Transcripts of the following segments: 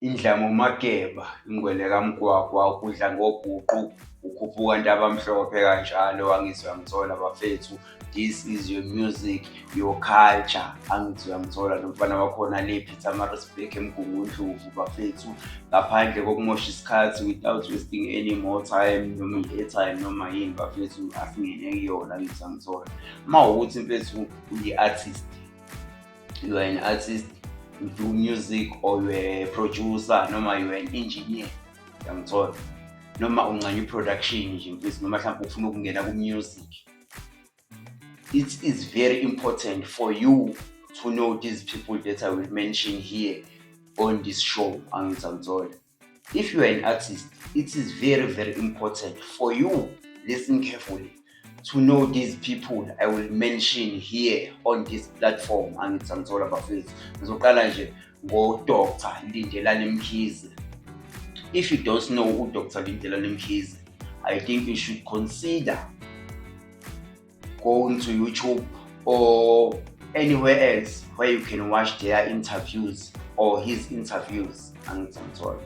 Indlamu Mageba, ingwele kaMgwagwa, ukudla ngobhuqu, ukhuphuka Ntabamhlophe kanjalo, angithi uyangithola bafethu. This is your music, your culture, angithi uyangithola. Nomfana wakhona le Pietermaritzburg, eMgungundlovu bafethu. Ngaphandle kokumosha isikhathi, without wasting any more time noma i-airtime noma yini bafethu, asingene kuyona, angithi uyangithola. Uma wukuthi mfethu uyi-artist, you are an artist, you do music, or you are a producer, noma you are an engineer, uyangithola, noma uncane i-production nje mfethu, noma mhlawumbe ufuna ukungena ku-music, it is very important for you to know these people that I will mention here on this show, angithi angithola. If you are an artist, it is very very important for you, listen carefully, to know these people I will mention here on this platform, angithi angithola bafethu. Ngizoqala nje ngo-Dr Lindelani Mkhize. If you don't know uDr Lindelani Mkhize, I think you should consider going to YouTube or anywhere else where you can watch their interviews or his interviews, angithi angithola.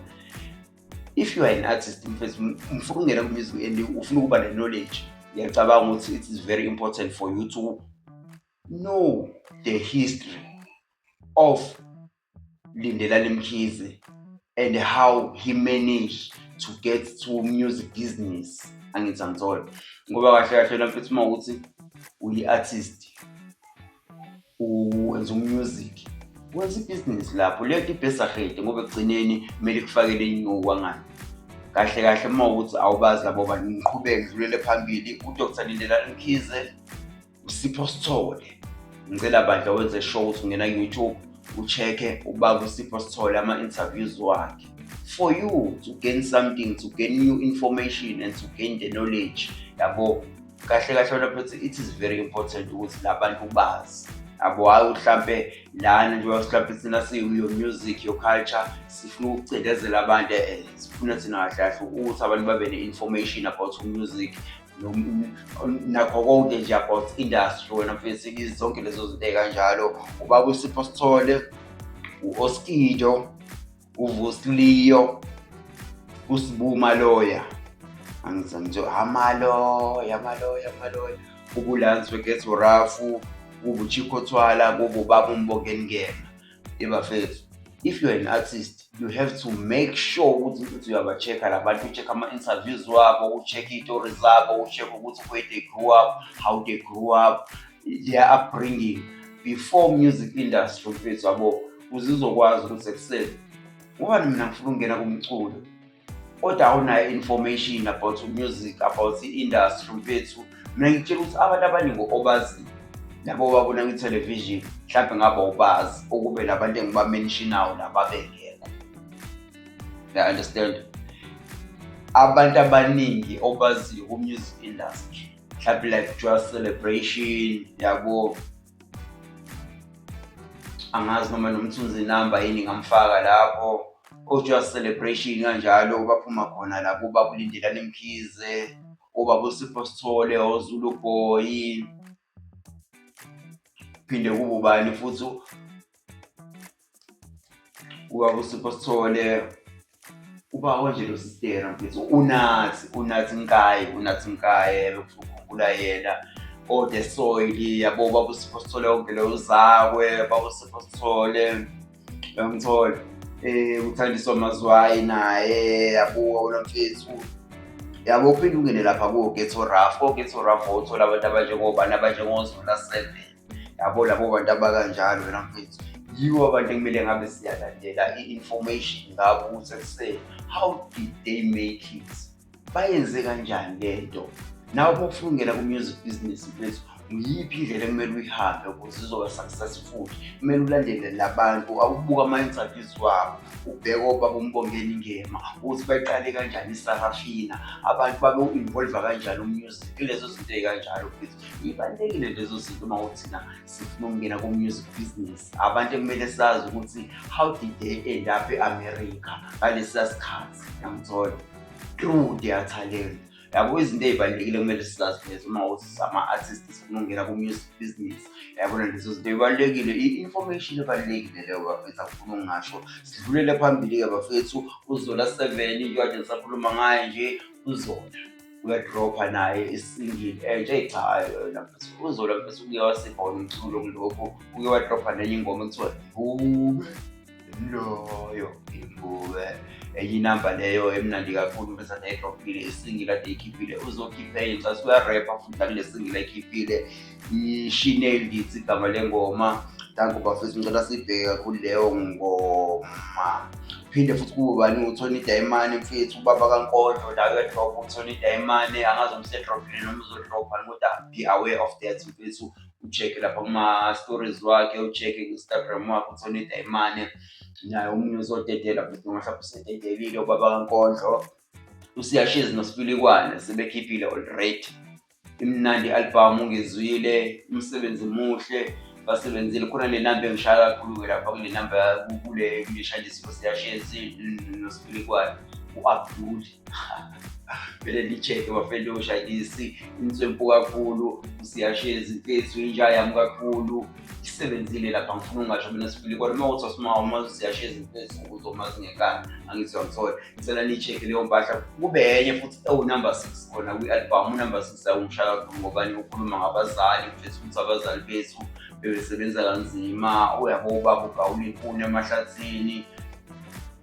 If you are an artist mfethu, ufuna ukungena ku-music and ufuna ukuba ne-knowledge, ngiyacabanga ukuthi it is very important for you to know the history of Lindelani Mkhize and how he managed to get to music business, angithi angithola. Ngoba kahle kahle mfethu, uma ukuthi uyi-artist, wenza umusic, wenza ibhizinisi lapho, leyo nto ibhesahede, ngoba ekugcineni kumele ikufakele inyuku angani. Kahle kahle uma ukuthi awubazi labo bantu, ngiqhubeke ngidlulele phambili. UDr Lindelani Mkhize, uSipho Sithole, ngicela bandla wenze sure ukuthi ungena ku-YouTube, u-check-e ubaba uSipho Sithole, ama-interviews wakhe, for you to gain something, to gain new information and to gain the knowledge, yabo. Kahle kahle wena mfethu, it is very important ukuthi la bantu bazi, yabo. Hhayi hlampe lana njengoba mhlampe thina siyi-your music, your culture, sifuna ukucindezela abantu, sifuna thina kahle kahle ukuthi abantu babe ne-information about music nakho konke nje about industry wena mfethu, zonke lezo zinto ey'kanjalo. Ubaba uSipho Sithole, u-Oskido, uVusi Leo, uSibu Maloya, angithi angitho amaloya amaloya amaloya, kube uLance weGhetto Ruff, kube uChicco Twala, kube ubaba uMbongeni Ngema. Bafethu, if you're an artist, you have to make sure ukuthi futhi uyaba-check-a la bantu, u-check ama-interviews wabo, u-check iy'tori zabo, u-check ukuthi where they grew up, how they grew up, their upbringing before music industry mfethu, yabo, ukuze uzokwazi ukuthi ekuseni ngoba mina ngifuna ukungena kumculo kodwa awunayo information about music, about i-industry mfethu. Mina ngikutshela ukuthi abantu abaningi obaziyo labo babona kwi-television, mhlampe ngabe awubazi ukube la bantu engiba-mention-ayo laba bengekho, you understand? Abantu abaningi obaziyo ku-music industry, mhlampe like Joyous Celebration, yabo, angazi noma noMthunzi Namba yini ngamfaka lapho, o-Joyous Celebration kanjalo, baphuma khona labo ubaba uLindelani Mkhize, obaba uSipho Sithole, oZulu Boy, phinde kube ubani futhi, ubaba uSipho Sithole, uba nje lo sistera mfethu, uNathi, uNathi Nkayi, uNathi Nkayi, ukukhumbula yena, o-The Soil, yabo, baba uSipho Sithole, yonke leyo zakwe baba uSipho Sithole, uyangithola, uThandiswa Mazwai naye, yabo, wona mfethu, yabo. Uphinde ungene lapha ko-Ghetto Ruff, ko-Ghetto Ruff uthola abantu abanjengobani, abanjengoZola Seven, yabo, labo bantu abakanjalo wena mfethu, yibo abantu ekumele ngabe siyalandela i-information ngabo ukuthi ekuseni how did they make it, bayenze kanjani lento. Nawe uma ufuna ukungena ku-music business mfethu, iyiphi indlela ekumele uyihambe ukuze uzoba successful? Kumele ulandele la bantu, ubuke ama-interviews wabo, ubheke obaba uMbongeni Ngema ukuthi bayiqale kanjani iSarafina, abantu babe-involve kanjani umusic, lezo zinto ey'kanjalo mfethu. Ibalulekile lezo zinto uma kuthina sifuna ukungena ku-music business. Abantu ekumele sazi ukuthi how did they end up e-America ngalesiya sikhathi, yangithola, through their talent. Yabo, izinto ey'balulekile kumele sizazi lezo uma kuwukuthi ama-artist sifuna ukungena ku-music business. Yabona, lezo zinto ey'balulekile, i-information ebalulekile leyo bafethu, angifuni ukungasho. Sidlulele phambili-ke bafethu, uZola 7 njengoba ngisakhuluma ngaye nje, uZola uyadropha naye i-single entsha. Eyi cha, hhayi yona mfethu, uZola mfethu uke wasipha wona umculo kulokhu, uke wadropha nenye ingoma ekuthiwa Imbube Loyo Imbube, enye inamba leyo emnandi kakhulu mfethu ade ayidrophile, i-single ade eyikhiphile. Uzokhipha enye ngicabanga uyarepha futhi la kule single ayikhiphile, i-She Nailed It igama lengoma. Danko bafethu, ngicela siyibheke kakhulu leyo ngoma. Phinde futhi kube bani, uTony Dayimane mfethu, ubaba kaNkondlo la, uyadropha uTony Dayimane. Angazi noma usedrophile noma uzodropha, kodwa be aware of that mfethu, u-check-e lapha kuma-stories wakhe, u-check-e ku-Instagram wakhe uTony Dayimane. Naye omunye uzodedela futhi noma mhlawumbe usededelile ubaba kaNkondlo. USiyashezi noSifilikwane sebekhiphile already, imnandi i-album, ngizwile, umsebenzi muhle, basebenzile. Khona le namba engishaya kakhulu-ke lapha kule namba, kule shandisi Siyashezi noSifilikwane, u-Abdul. Vele li-check-e bafethu ushayisi inswempu kakhulu uSiyashezi mfethu, inja yami kakhulu, isebenzile lapha, ngifuna ukungasho mina Sifilikwane. Uma kuthi uma uSiyashezi mfethu uzomazi ngenkani, angithi uyangithola. Ngicela niyi-check-e leyo mpahla. Kube enye futhi ewu-number 6 khona kwi-album. U-number 6 awungishaya kakhulu ngobani, ukhuluma ngabazali mfethu, ukuthi abazali bethu bebesebenza kanzima. Uyabo, ubaba ugawula inkuni emahlathini,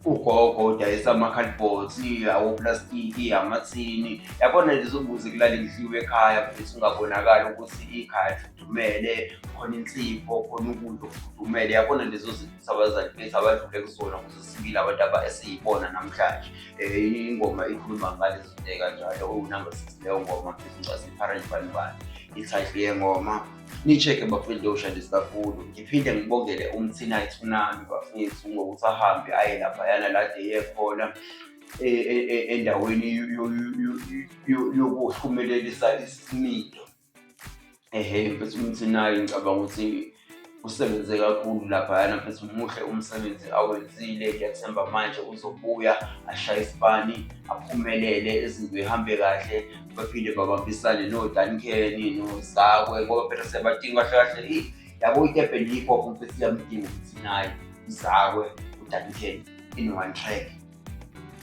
ugogo udayisa ama-cardboards, awoplastiki, amathini, yabona lezo, kuze kulale kudliwe ekhaya mfethu, kungabonakali ukuthi ikhaya lifudumele, khona insipho, khona ukudla okufudumele. Yabona lezo zinto abazali bethu abadlule kuzona ukuze sibile abantu esiyibona namhlanje. Ingoma ikhuluma ngalezo zinto ey'kanjalo, uwu-number 6 leyo ngoma mfethu, ngicabanga i-parent bani bani i-title yengoma. Ni-check-e bafethu leyo shandisi kakhulu. Ngiphinde ngibongele uMthina Tsunami bafethu ngokuthi ahambe aye laphayana la ade eye khona endaweni yokuhlumelelisa isimilo. Ehhe mfethu, uMthinayi ngicabanga ukuthi usebenze kakhulu laphayana mfethu, muhle umsebenzi awenzile. Ngiyathemba manje uzobuya ashaye isipani, aphumelele, izinto y'hambe kahle, baphinde babambisane no-Duncan noZakwe, ngoba phela siyabadinga kahle kahle. Yabo, i-Durban hip hop mfethu iyamdinga uMthinayi, uZakwe, uDuncan in one track,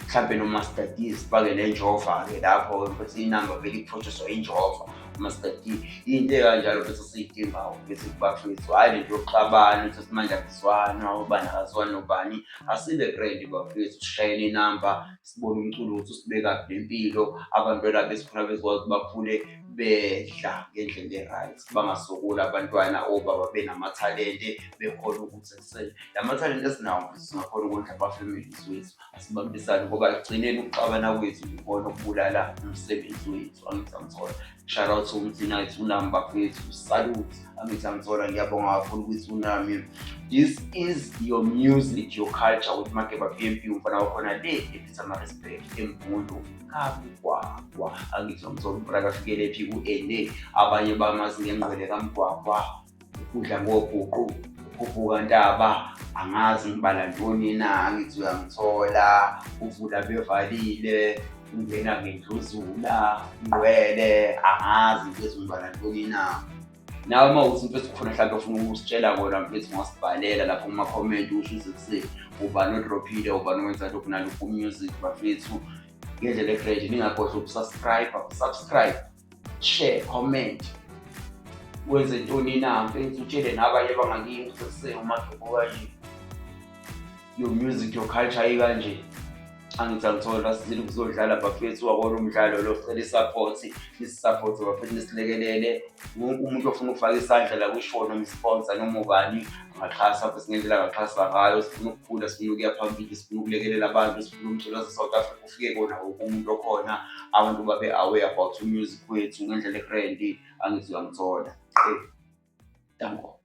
mhlampe no-Master D, sifake nenjova-ke lapho mfethu, inamba vele i-produce-wa injova uMaster D, into ey'kanjalo mfethu esiy'dingayo mfethu kubafethu, hhayi lento yokuxabana uthi manje akuzwanwa, ubani akazwani nobani. Asibe grand bafethu, sishayele inamba, sibone umculo ukuthi usibekaphi nempilo, abantwana bethu khona bezokwazi ukuthi bakhule bedla ngendlela e-right, bangasokoli abantwana, obaba benamathalente, bekhona ukuthi la mathalente esinawo mfethu singakhona ukondla ama-families wethu. Asibambisane ngoba ekugcineni ukuxabana kwethu ikona okubulala umsebenzi wethu, angithi angithola. Shout out to uMthina Tsunami bafethu, salute, angithi angithola. Ngiyabonga kakhulu kwi-Tsunami. This is your music, your culture with Mageba PMP, umfana wakhona le ePietermaritzburg, eMbundu kaMgwagwa, angithi angithola. Umfana kafikele phi ku-ene, abanye bamazi ngengqwele kaMgwagwa, ukudla ngobhuqu, ukhuphuka ntaba, angazi ngibala ntoni na, angithi uyangithola, uvula bevalile, ungena ngendluzula ngqwele, angazi mfethu ngibala ntoni na. Nawe uma uthi mfethu khona mhlawumbe ufuna ukusitshela kona mfethu, ungasibhalela lapho kuma-comment, usho ukuthi ubani odrophile, ubani owenza lokhu nalokhu music bafethu ngendlela e-great. Ningakhohlwa uku-subscribe, subscribe, share, comment, wenze ntoni na mfethu, utshele nabanye bangakini ukuthi uMagebo kanje, your music, your culture ikanje, angithi angithola. Sizile ukuzodlala bafethu, wabona umdlalo lo, sicela i-support, nisi-support bafethu, nisilekelele. Wonke umuntu ofuna ukufaka isandla la kwi-show, noma i-sponsor noma ubani angaxhasa futhi ngendlela angaxhasa ngayo. Sifuna ukukhula, sifuna ukuya phambili, sifuna ukulekelela abantu, sifuna umculo wase-South Africa ufike kona wonke umuntu okhona, abantu babe aware about music wethu ngendlela e-grand, angithi uyangithola. Qe, danko.